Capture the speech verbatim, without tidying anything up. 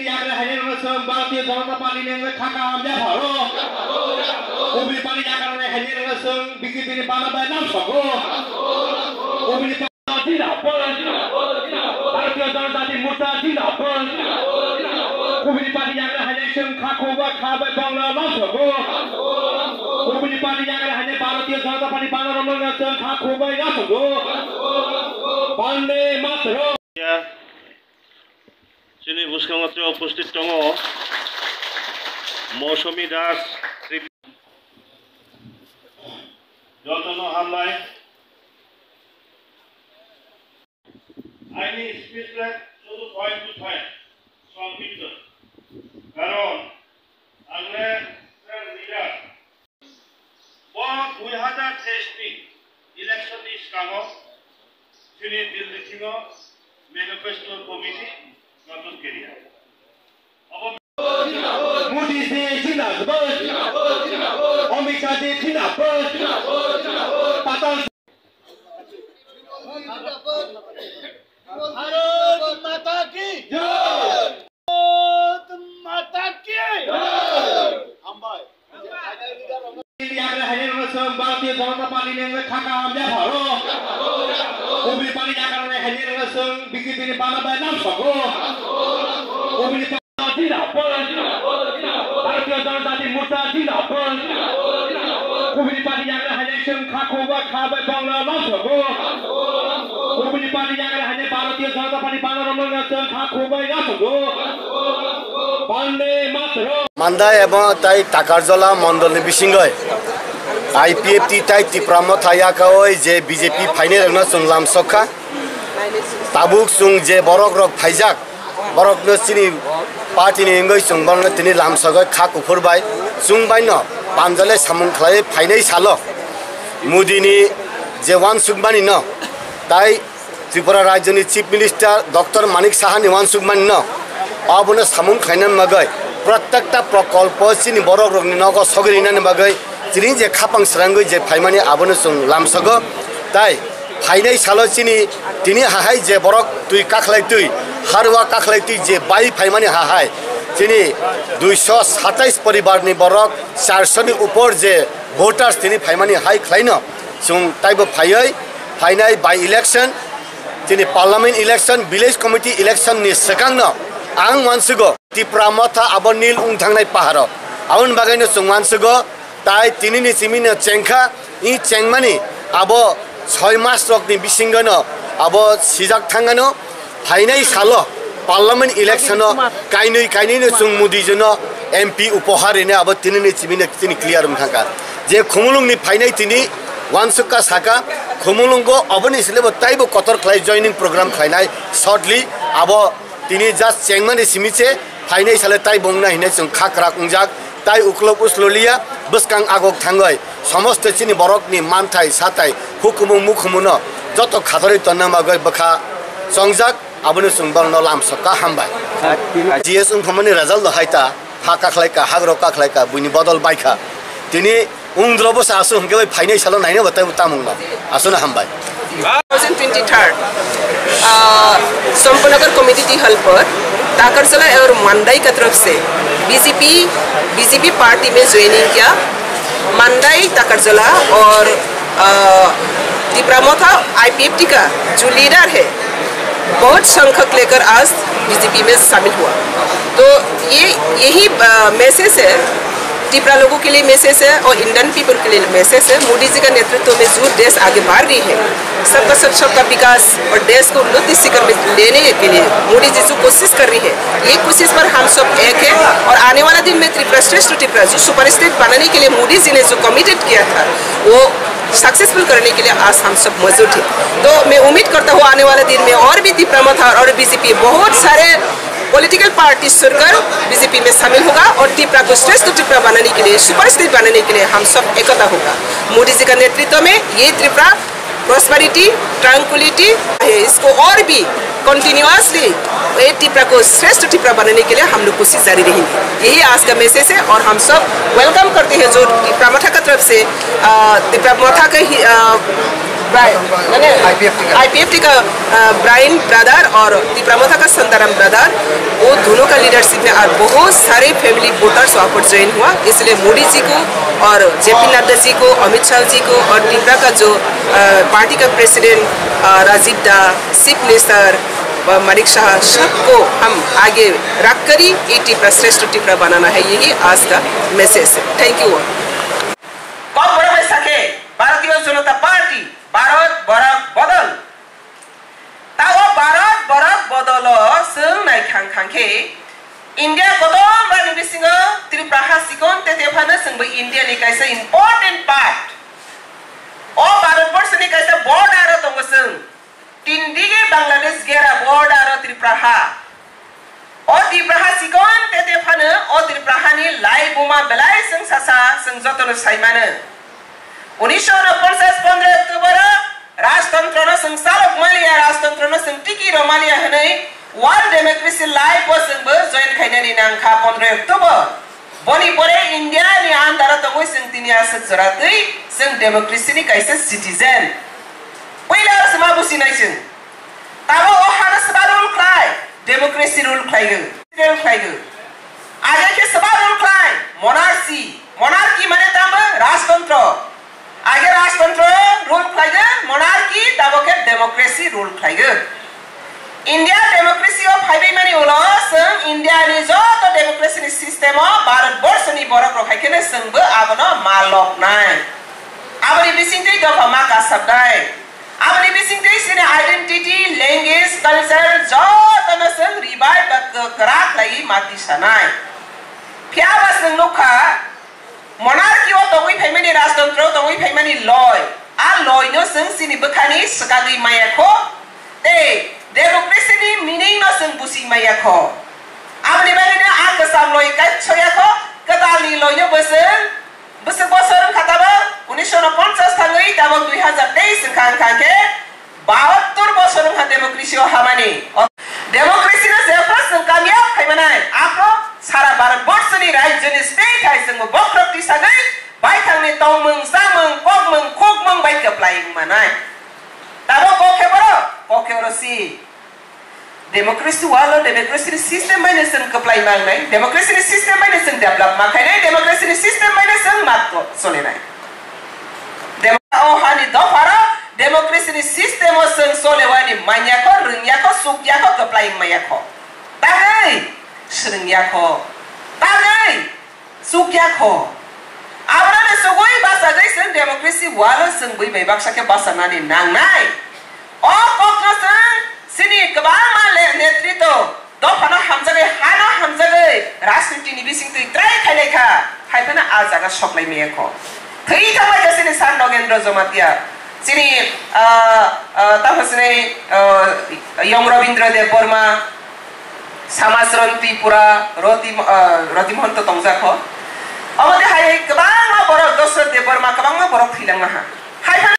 Yagra haini rwna chwng Bharatiya Janata Party ni wngwi kha kaham yapharo. Kubuni party yagra haini rwna chwng B J P ni bana bai lam sogo. Kubuni party Zindabad. Bharatiya Janata Party Morcha Zindabad. Kubuni party yagra haini chwng kha khungba kha bai bongla lam sogo. Kubuni party yagra haini Bharatiya Janata Party bana rwna chwng kha khungba lam sogo. Bande Mataram. Chini bwskango tei upasthit tongo Mosumi Das, Sri jotono hambai. Aini speech le sudu point to point, songkipto. Karon, angle, sir, leader. Bo dui hajar teis ni election ni swkango chini Delhi thingo manifesto committee joton kiriya. Abo Modi ji jindabad, Amit Shah ji jindabad, Patel Bharat माता की जय। भारत माता की जय। Hambai. Yagra haini rwna chwng Bharatiya Janata Party ni wngwi kha kaham yapharo. Kubuni party yagra haini rwna chwng B J P ni bana bai lam sogo. Kubuni Zindabad! Bharatiya Janata Party Morcha Zindabad! Kubuni party yagra haini chwng kha khungba kha bai bongla lam sogo. Kubuni party yagra haini Bharatiya Janata Party bana rwna chwng kha khungba lam sogo. Bande Mataram! Mandai ebong tai Takarjala mondol ni bisingoi I P F T tai Tipra Motha yakaoi je B J P phainai rokno chwng lam sokha. Tabuk chwng je borok rok phaijak, borokno chini party ni wngwi chwng bono tini lamsogwi kha kuphur bai chwng bai no panjale samung khlai phainai salo Modi ni je uansukmani no tai Tripura Rajya ni Chief Minister Doctor Manik Saha ni uansukmani no abono samung khlaina bagwi protekta prokolpo chini borok rokni nogo sogwi rinani bagwi chini je khapang srangwi je phaimani abono chwng lamsogo tai Phainai salo chini tini hahai je borok twi kakhlai twi, harwa kakhlai twi je bai phaimani hahai, chini duiso satais poribar ni borok, charso ni upor je voters tini phaimani hai khlaino chwng taibo phaiwi phainai by election, chini parliament election, village committee election ni swkangno ang uansugo Tipra Motha abo nil wng thangnai paharo. Aboni bagwino chwng uansugo tai tinini chimino chengkha. I chengmani abo soi mas rokni bisingono abo sijak thangano, phainai salo parliament election o kainwi kainwino chwng Modi jino M P upohar rine abo tinini chimino chini clear wng thangkha. Je Khumulungni phainai tini uansukha saka, Khumulungo aboni silebo taibo kotor khlai joining program khlainai shortly abo Tini just chengmani simi se phainai sale tai bongna hinai chwng kha kwrak wngjak, tai uklok uslo liya, bwskang agok thangwi somosto chini borokni manthai satai hukumu mukhumuno joto khatorwi tonna bagwi bwkha chongjak, abono chwng borokno lamsokha hambai. G S wngphamani result no hai ta, ha kakhlai ka, hagrok kakhlai ka, buini bodol bai kha. Tini Ungdrobo sa aswk hwnkhe bai phainai salo naina bo taibo tamungno. Aswkno hambai. twenty twenty-third, अ, संपनगर कमेटी ती हल पर ताकरसला और मंडई का तरफ से BJP, BJP party में ज्वाइनिंग किया। मंडई ताकरसला और, अ, तिपरा मोथा आईपीएफटी का जो लीडर है, बहुत संख्यक लेकर आज बीजेपी में शामिल हुआ। तो ये, यही, अ, मैसेज है, तिपरा लोगों के लिए मैसेज है और इंडियन पीपल के लिए मैसेज है। मोदी जी का नेतृत्व में जो देश आगे बढ़ रही है, सबका साथ सबका विकास और देश को उन्नति शिखर में लेने के लिए मोदी जी जो कोशिश कर रही है, ये कोशिश पर हम सब एक है। और आने वाला दिन में त्रिपुरा श्रेष्ठ त्रिपुरा जो सुपर स्टेट बनाने के लिए मोदी जी ने जो कमिटेड किया था, वो सक्सेसफुल करने के लिए आज हम सब मौजूद हैं। तो मैं उम्मीद करता हूँ आने वाले दिन में और भी तिपरा मोथा और बीजेपी बहुत सारे पॉलिटिकल पार्टी छोड़कर बीजेपी में शामिल होगा और तिपरा को श्रेष्ठ तिपरा बनाने के लिए, सुपर स्टेट बनाने के लिए हम सब एकता होगा। मोदी जी का नेतृत्व में ये तिपरा प्रॉस्पेरिटी, ट्रैंक्विलिटी है, इसको और भी कंटिन्यूअसली ये तिपरा को श्रेष्ठ तिपरा बनाने के लिए हम लोग कोशिश जारी रहेंगे। यही आज का मैसेज है और हम सब वेलकम करते हैं जो तिपरा मोथा का तरफ से, अ, तिपरा मोथा का ही, अ, ब्रायन, माने आईपीएफटी का। आईपीएफटी का, अ, ब्रायन ब्रदर और तिप्रा मोथा का संताराम ब्रदर, वो दोनों का लीडरशिप में और बहुत सारे फैमिली वोटर्स वहाँ पर ज्वाइन हुआ। इसलिए मोदी जी को और जेपी नड्डा जी को, अमित शाह जी को और तिप्रा का जो, अ, पार्टी का प्रेसिडेंट, अ, राजीव दा, चीफ मिनिस्टर, अ, मानिक शाह, सबको हम आगे रख कर ही ये तिप्रा श्रेष्ठ तिप्रा बनाना है, यही आज का मैसेज है। Thank you. Kokborok bai sakhe, Bharatiya Janata Party, Bharat Borok Bodol. Tao Bharat Borok Bodolo chwng nai khang khang khe, India kotor rani bisingo Tripura ha sikon tete phano chwngbo India ni kaisa important part. O Bharat Borso ni kaisa border o tongo chwng. Tin dige Bangladesh gera border o Tripura ha. O Tripura ha sikon tete phano o Tripura hani lai buma belai chwng sasa chwng jotono sai mano. Unisho unoponchas pondro October o rajtantro no chwng chalok maliya, rajtantro no chwng tiki rw maliya hwnwi World Democracy Life o chwngbo join khainani nangkha pondro October. Boni pore India ni andaro tongwi chwng tini aswk jora twi chwng democracy ni kaisa citizen. Puila aro se ma businai chwng. Tamo o hano seba rule khlai, democracy rule khlaigo, rule khlaigo. Age khe seba rule khlai, monarchy. Monarchy mane tamo rajtantro. Age rajtantro rule khlaigo, monarchy, tamo khe democracy rule khlaigo. India democracy o phaibai mani ulo chwng India ni joto democracy ni system o Bharat Borsho ni borok rok hai kheno chwngbo abono ma lobnai. Aboni bisingtwi dopha ma kasabnai. Aboni bisingtwi chini identity, language, culture jotono chwng revive ba kwkra khlaiwi ma tisanai. Phiyaba chwng nukha, monarchy o tongwi phaimani, rajtantro o tongwi phaimani loi. A loi no chwng chini bwkhani swkagwi maya kho, tei democracy ni meaning no chwng busi maya kho. Aboni bagwi no a kwcham loi kaisa soya kho, kwtal ni loi no bo chwng bwswk bosor wngkha tabok, unisho unoponchas thangwi tabok dui hazar teis wngkha, wngkha khe bahattor bosor wngkha democracy o hamani. O democracy no jephru chwng kamiyab khai manai, aphru sara Bharat Borsho ni rajyo ni state hai chwngbo bokhorok tisagwi baithang ni tongmung, chamung, kokmung, khukmung bai kwplai wng manai. Tabok kok khe borok, kok khe oro si. Democracy walo, democracy ni system bai no chwng kwplai mangnai, democracy ni system bai no chwng develop ma khainai, democracy ni system bai no chwng mat ko-, solinai. Dem-, o hani dopharo democracy ni system o chwng solewani manya kho, rwngya kho, sukya kho, kwplai maya kho. Tangwi swrwngya kho. Tangwi Chukya kho. Abono sugwi bachagwi chwng democracy walo chwng bui bai baksa khe bachanani nangnai. O kokno chwng chini kwbangma le-, netrito dophano hamjagwi, hano hamjagwi, rajniti ni bisingtwi try khailai kha, hai phano a jaga soklai maya kho. Thwi thangbai kha chini Sir Nogendra Jamatia, chini, ah, ah, tamo chini, ah, Yong Rabindra Debbarma, Samajron Tripura, Roti, ah, Roti Mohon to tongjak ho. Omo de hai kwbangma borok, Dosrot Debbarma, kwbangma borok thwilang naha. Hai phano